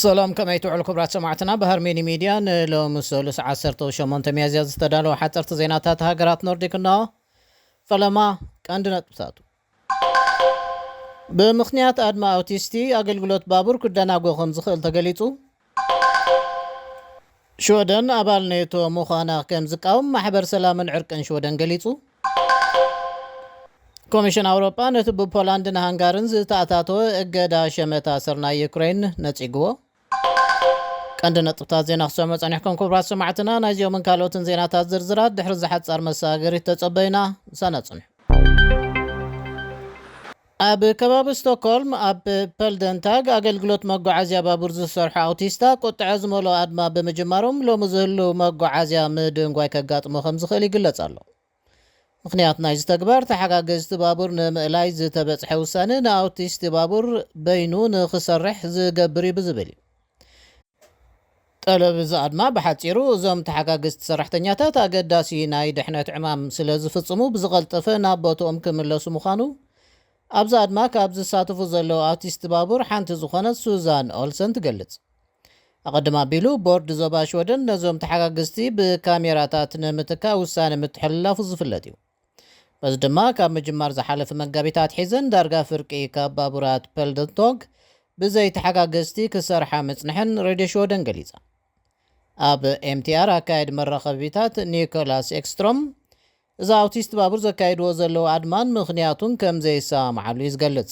ሰላም፣ ከመይ ትውዕሉ ክቡራት ሰማዕትና? ብሃርሜኒ ሚድያ ንሎሚ ሰሉስ ዓሰርተ ሸሞንተ ሚያዝያ ዝተዳለወ ሓፀርቲ ዜናታት ሃገራት ኖርዲክ እነሆ። ፈለማ ቀንዲ ነጥብታቱ። ብምኽንያት ኣድማ ኣውቲስቲ ኣገልግሎት ባቡር ክደናጎ ከም ዝኽእል ተገሊጹ። ሽወደን ኣባል ኔቶ ምዃና ከም ዝቃወም ማሕበር ሰላምን ዕርቅን ሽወደን ገሊጹ። ኮሚሽን ኣውሮጳ ነቲ ብፖላንድን ሃንጋርን ዝተኣታተወ እገዳ ሸመታ ስርናይ ዩክሬን ነጺግዎ። ቀንዲ ነጥብታት ዜና ክሰምዑ ጸኒሕኩም ክቡራት ሰማዕትና። ናይዚኦምን ካልኦትን ዜናታት ዝርዝራት ድሕሪ ዝሓጻር መሰጋገሪት ተጸበዩና። ምሳና ጽንሑ። ኣብ ከባቢ ስቶክሆልም ኣብ ፐልደንታግ ኣገልግሎት መጓዓዝያ ባቡር ዝሰርሑ ኣውቲስታ ቁጥዐ ዝመልኦ ኣድማ ብምጅማሮም ሎሚ ዝህሉ መጓዓዝያ ምድንጓይ ከጋጥሞ ከም ዝኽእል ይግለጽ ኣሎ። ምኽንያት ናይዚ ተግባር ተሓጋገዝቲ ባቡር ንምእላይ ዝተበጽሐ ውሳነ ንኣውቲስቲ ባቡር በይኑ ንኽሰርሕ ዝገብር እዩ ብዝብል እዩ። ጠለብ እዚ ኣድማ ብሓጺሩ እዞም ተሓጋገዝቲ ሰራሕተኛታት ኣገዳሲ ናይ ድሕነት ዕማም ስለ ዝፍጽሙ ብዝቐልጠፈ ናብ ቦትኦም ክምለሱ ምዃኑ ኣብዚ ኣድማ ካብ ዝሳተፉ ዘለዉ ኣውቲስቲ ባቡር ሓንቲ ዝኾነት ሱዛን ኦልሰን ትገልጽ። ኣቐድም ኣቢሉ ቦርድ ዞባ ሽወደን ነዞም ተሓጋገዝቲ ብካሜራታት ንምትካእ ውሳነ ምትሕልላፉ ዝፍለጥ እዩ። በዚ ድማ ካብ ምጅማር ዝሓለፈ መጋቢት ኣትሒዘን ዳርጋ ፍርቂ ካብ ባቡራት ፐልደንቶግ ብዘይ ተሓጋገዝቲ ክሰርሓ ምጽንሐን ሬድዮ ሽወደን ገሊጻ። ኣብ ኤምቲኣር ኣካየዲ መራኸቢታት ኒኮላስ ኤክስትሮም እዚ ኣውቲስት ባቡር ዘካይድዎ ዘለዉ ኣድማን ምኽንያቱን ከም ዘይሰማማዓሉ እዩ ዝገልጽ።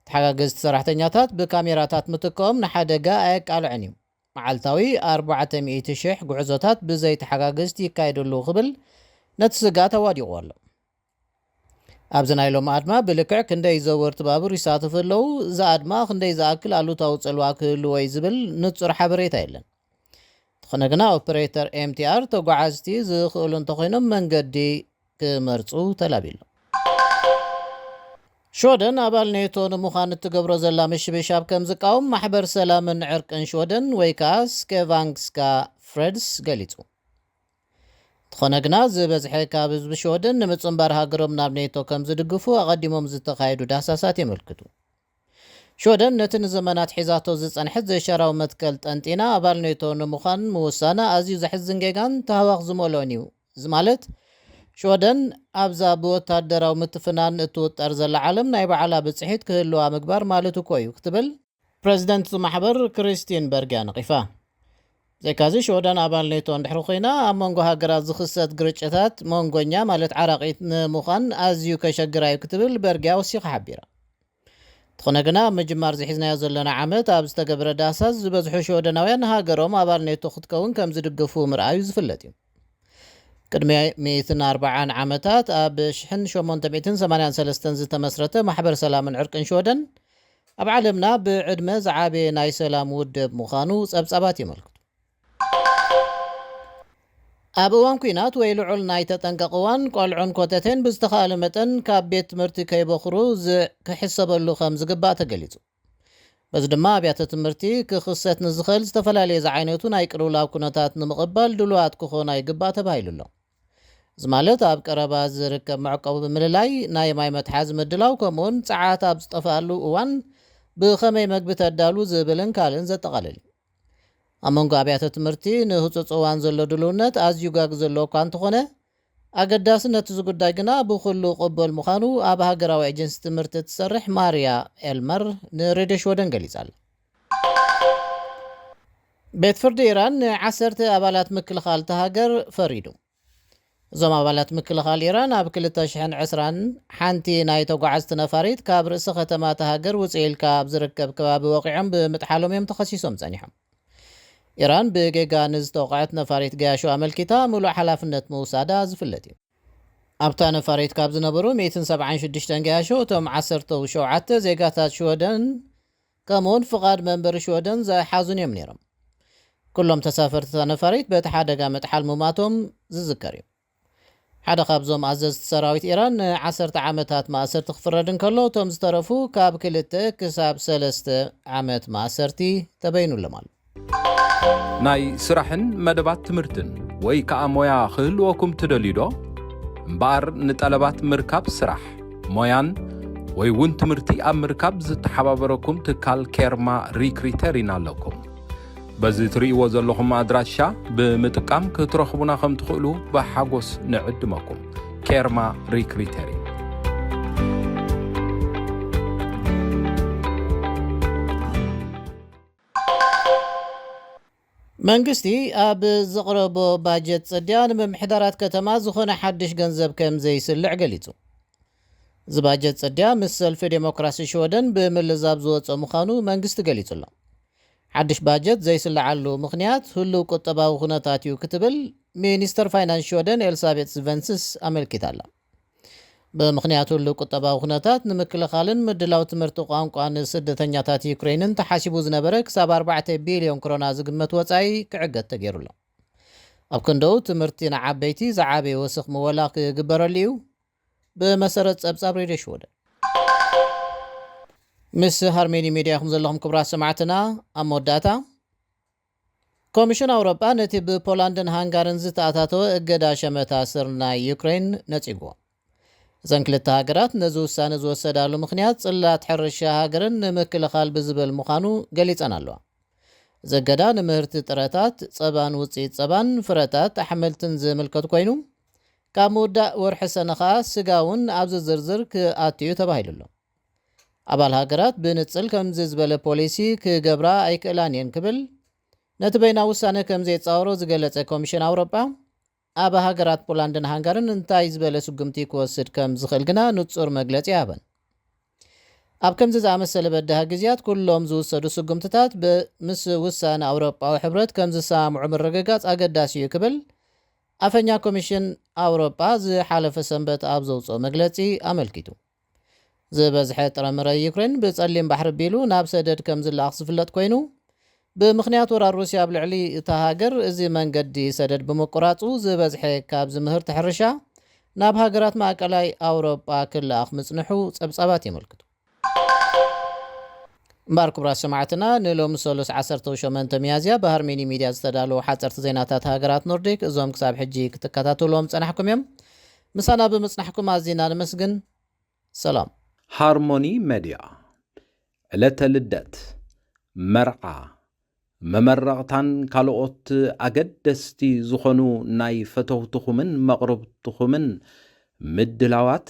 ተሓጋገዝቲ ሰራሕተኛታት ብካሜራታት ምትክኦም ንሓደጋ ኣየቃልዕን እዩ። መዓልታዊ ኣርባዕተ ሚእቲ ሽሕ ጉዕዞታት ብዘይ ተሓጋገዝቲ ይካየዱ ኣለዉ ክብል ነቲ ስግኣት ኣዋዲቑዎ ኣሎ። ኣብዚ ናይ ሎሚ ኣድማ ብልክዕ ክንደይ ዘወርቲ ባቡር ይሳተፉ ኣለዉ? እዚ ኣድማ ክንደይ ዝኣክል ኣሉታዊ ጽልዋ ክህልዎ እዩ ዝብል ንጹር ሓበሬታ የለን። እንተኾነ ግና ኦፕሬተር ኤምቲኣር ተጓዓዝቲ ዝኽእሉ እንተኾይኖም መንገዲ ክመርጹ ተላብዩ ኣሎ። ሽወደን ኣባል ኔቶ ንምዃን እትገብሮ ዘላ ምሽብሻብ ከም ዝቃወም ማሕበር ሰላምን ዕርቅን ሽወደን ወይ ከዓ ስኬቫንግስካ ፍሬድስ ገሊጹ። እንተኾነ ግና ዝበዝሐ ካብ ህዝቢ ሽወደን ንምጽንባር ሃገሮም ናብ ኔቶ ከም ዝድግፉ ኣቐዲሞም ዝተኻየዱ ዳህሳሳት የመልክቱ። ሽወደን ነቲ ንዘመናት ሒዛቶ ዝጸንሐት ዘይሻራዊ መትከል ጠንጢና ኣባል ኔቶ ንምዃን ምውሳና ኣዝዩ ዘሕዝን ጌጋን ተሃዋኽ ዝመልኦን እዩ። እዚ ማለት ሽወደን ኣብዛ ብወታደራዊ ምትፍናን እትውጠር ዘላ ዓለም ናይ ባዕላ ብጽሒት ክህልዋ ምግባር ማለት እኮ እዩ ክትብል ፕረዚደንት እቲ ማሕበር ክሪስቲን በርግያ ነቒፋ። ብዘይካዚ ሽወደን ኣባል ኔቶ እንድሕሪ ኮይና ኣብ መንጎ ሃገራት ዝኽሰት ግርጭታት መንጎኛ ማለት ዓራቒት ንምዃን ኣዝዩ ከሸግራ እዩ ክትብል በርግያ ወሲኻ ሓቢራ። እንተኾነ ግና ኣብ ምጅማር ዝሒዝናዮ ዘለና ዓመት ኣብ ዝተገበረ ዳህሳስ ዝበዝሑ ሽወደናውያን ሃገሮም ኣባል ኔቶ ክትከውን ከም ዝድግፉ ምርኣዩ ዝፍለጥ እዩ። ቅድሚ ሚእትን ኣርባዓን ዓመታት ኣብ ሽሕን ሸሞንተ ሚእትን ሰማንያን ሰለስተን ዝተመስረተ ማሕበር ሰላምን ዕርቅን ሽወደን ኣብ ዓለምና ብዕድመ ዝዓበየ ናይ ሰላም ውድብ ምዃኑ ጸብጻባት የመልክቱ። ኣብ እዋን ኲናት ወይ ልዑል ናይ ተጠንቀቕ እዋን ቆልዑን ኮተቴን ብዝተኻእለ መጠን ካብ ቤት ትምህርቲ ከይበኹሩ ዝ- ክሕሰበሉ ከም ዝግባእ ተገሊጹ። በዚ ድማ ኣብያተ ትምህርቲ ክኽሰት ንዝኽእል ዝተፈላለየ ዝዓይነቱ ናይ ቅልውላው ኩነታት ንምቕባል ድሉዋት ክኾና ይግባእ ተባሂሉ ኣሎ። እዚ ማለት ኣብ ቀረባ ዝርከብ መዕቆቢ ብምልላይ ናይ ማይ መትሓዚ ምድላው ከምኡውን ጸዓት ኣብ ዝጠፍኣሉ እዋን ብኸመይ መግቢ ተዳሉ ዝብልን ካልእን ዘጠቓልል እዩ። ኣብ መንጎ ኣብያተ ትምህርቲ ንህጹጽ እዋን ዘሎ ድልውነት ኣዝዩ ጋግ ዘለዎ እኳ እንተኾነ ኣገዳስነት እዚ ጉዳይ ግና ብኹሉ ቅቡል ምዃኑ ኣብ ሃገራዊ ኤጀንሲ ትምህርቲ እትሰርሕ ማርያ ኤልመር ንሬድዮ ሽወደን ገሊጻ ኣላ። ቤት ፍርዲ ኢራን ንዓሰርተ ኣባላት ምክልኻል እታ ሃገር ፈሪዱ። እዞም ኣባላት ምክልኻል ኢራን ኣብ ክልተ ሽሕን ዕስራን ሓንቲ ናይ ተጓዓዝቲ ነፋሪት ካብ ርእሲ ከተማ እታ ሃገር ውፅእ ኢልካ ኣብ ዝርከብ ከባቢ ወቒዖም ብምጥሓሎም እዮም ተኸሲሶም ጸኒሖም። ኢራን ብጌጋ ንዝተወቕዐት ነፋሪት ገያሾ ኣመልኪታ ምሉእ ሓላፍነት ምውሳዳ ዝፍለጥ እዩ። ኣብታ ነፋሪት ካብ ዝነበሩ ሚእትን ሰብዓን ሽዱሽተን ገያሾ እቶም ዓሰርተ ሸውዓተ ዜጋታት ሽወደን ከምኡውን ፍቓድ መንበሪ ሽወደን ዝሓዙን እዮም ነይሮም። ኩሎም ተሳፈርቲ እታ ነፋሪት በቲ ሓደጋ ምጥሓል ምማቶም ዝዝከር እዩ። ሓደ ካብዞም ኣዘዝቲ ሰራዊት ኢራን ንዓሰርተ ዓመታት ማእሰርቲ ክፍረድ እንከሎ እቶም ዝተረፉ ካብ ክልተ ክሳብ ሰለስተ ዓመት ማእሰርቲ ተበይኑሎም ኣሎ። ናይ ስራሕን መደባት ትምህርትን ወይ ከኣ ሞያ ክህልወኩም ትደልዩ ዶ? እምበኣር ንጠለባት ምርካብ ስራሕ፣ ሞያን ወይ እውን ትምህርቲ ኣብ ምርካብ ዝተሓባበረኩም ትካል ኬርማ ሪክሪተር ኢና ኣለኩም። በዚ ትርእይዎ ዘለኹም ኣድራሻ ብምጥቃም ክትረኽቡና ከም ትኽእሉ ብሓጎስ ንዕድመኩም። ኬርማ ሪክሪተሪ። መንግስቲ ኣብ ዘቕረቦ ባጀት ጽድያ ንምምሕዳራት ከተማ ዝኾነ ሓድሽ ገንዘብ ከም ዘይስልዕ ገሊጹ። እዚ ባጀት ጽድያ ምስ ሰልፊ ዴሞክራሲ ሽወደን ብምልዛብ ዝወጸ ምዃኑ መንግስቲ ገሊጹ ኣሎ። ሓድሽ ባጀት ዘይስልዓሉ ምኽንያት ህሉው ቁጠባዊ ኩነታት እዩ ክትብል ሚኒስተር ፋይናንስ ሽወደን ኤልሳቤት ስቨንስስ ኣመልኪታ ኣላ። ብምኽንያት ህሉው ቁጠባዊ ኩነታት ንምክልኻልን ምድላው ትምህርቲ ቋንቋ ንስደተኛታት ዩክሬንን ተሓሲቡ ዝነበረ ክሳብ ኣርባዕተ ቢልዮን ክሮና ዝግመት ወጻኢ ክዕገት ተገይሩ ኣሎ። ኣብ ክንደኡ ትምህርቲ ንዓበይቲ ዝዓበየ ወስኽ ምወላ ክግበረሉ እዩ። ብመሰረት ጸብጻብ ሬድዮ ሽወደን። ምስ ሃርሜኒ ሜድያ ኢኹም ዘለኹም ክቡራት ሰማዕትና። ኣብ መወዳእታ ኮሚሽን ኣውሮጳ ነቲ ብፖላንድን ሃንጋርን ዝተኣታተወ እገዳ ሸመታ ስርናይ ዩክሬን ነጺግዎ። እዘን ክልተ ሃገራት ነዚ ውሳነ ዝወሰዳሉ ምኽንያት ጽላት ሕርሻ ሃገርን ንምክልኻል ብዝብል ምዃኑ ገሊጸን ኣለዋ። እዚ እገዳ ንምህርቲ ጥረታት ጸባን ውጽኢት ጸባን ፍረታት ኣሕምልትን ዝምልከት ኮይኑ ካብ ምውዳእ ወርሒ ሰነ ኸኣ ስጋ እውን ኣብዚ ዝርዝር ክኣትዩ ተባሂሉ ኣሎ። ኣባል ሃገራት ብንጽል ከምዚ ዝበለ ፖሊሲ ክገብራ ኣይክእላን እየን ክብል ነቲ በይናዊ ውሳነ ከም ዘየጻወሮ ዝገለጸ ኮሚሽን ኣውሮጳ ኣብ ሃገራት ፖላንድን ሃንጋርን እንታይ ዝበለ ስጉምቲ ክወስድ ከም ዝኽእል ግና ንጹር መግለጺ ኣይሃበን። ኣብ ከምዚ ዝኣመሰለ በዳሂ ግዜያት ኩሎም ዝውሰዱ ስጉምትታት ብ- ምስ ውሳነ ኣውሮጳዊ ሕብረት ከም ዝሰማምዑ ምርግጋጽ ኣገዳሲ እዩ ክብል ኣፈኛ ኮሚሽን ኣውሮጳ ዝሓለፈ ሰንበት ኣብ ዘውጽኦ መግለጺ ኣመልኪቱ። ዝበዝሐ ጥረምረ ዩክሬን ብጸሊም ባሕሪ ኣቢሉ ናብ ሰደድ ከም ዝለኣኽ ዝፍለጥ ኮይኑ ብምኽንያት ወራር ሩስያ ኣብ ልዕሊ እታ ሃገር እዚ መንገዲ ሰደድ ብምቁራጹ ዝበዝሐ ካብዚ ምህርቲ ሕርሻ ናብ ሃገራት ማእከላይ ኣውሮጳ ክለኣኽ ምጽንሑ ጸብጻባት የመልክቱ። እምበኣር ክቡራት ሰማዕትና ንሎሚ ሰሉስ ዓሰርተ ሸሞንተ ሚያዝያ ብሃርሜኒ ሚድያ ዝተዳለዉ ሓጸርቲ ዜናታት ሃገራት ኖርዲክ እዞም ክሳብ ሕጂ ክትከታተልዎም ጸናሕኩም እዮም። ምሳና ብምጽናሕኩም ኣዚና ነመስግን። ሰላም። ሃርሞኒ ሜድያ ዕለተ ልደት፣ መርዓ፣ መመረቕታን ካልኦት ኣገደስቲ ዝኾኑ ናይ ፈተውትኹምን መቕርብትኹምን ምድላዋት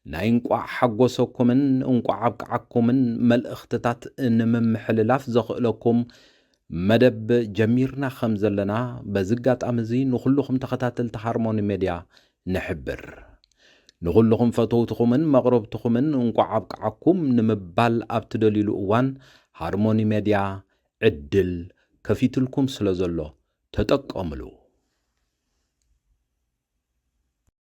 ናይ እንቋዕ ሓጎሰኩምን እንቋዕ ኣብቅዓኩምን መልእኽትታት ንምምሕልላፍ ዘኽእለኩም መደብ ጀሚርና ከም ዘለና በዚ ኣጋጣሚ እዚ ንኹልኹም ተኸታተልቲ ሃርሞኒ ሜድያ ንሕብር። ንኹልኹም ፈተውትኹምን መቕረብትኹምን እንቋዕ ኣብቅዓኩም ንምባል ኣብ ትደልዩሉ እዋን ሃርሞኒ ሜድያ ዕድል ከፊትልኩም ስለ ዘሎ ተጠቀምሉ።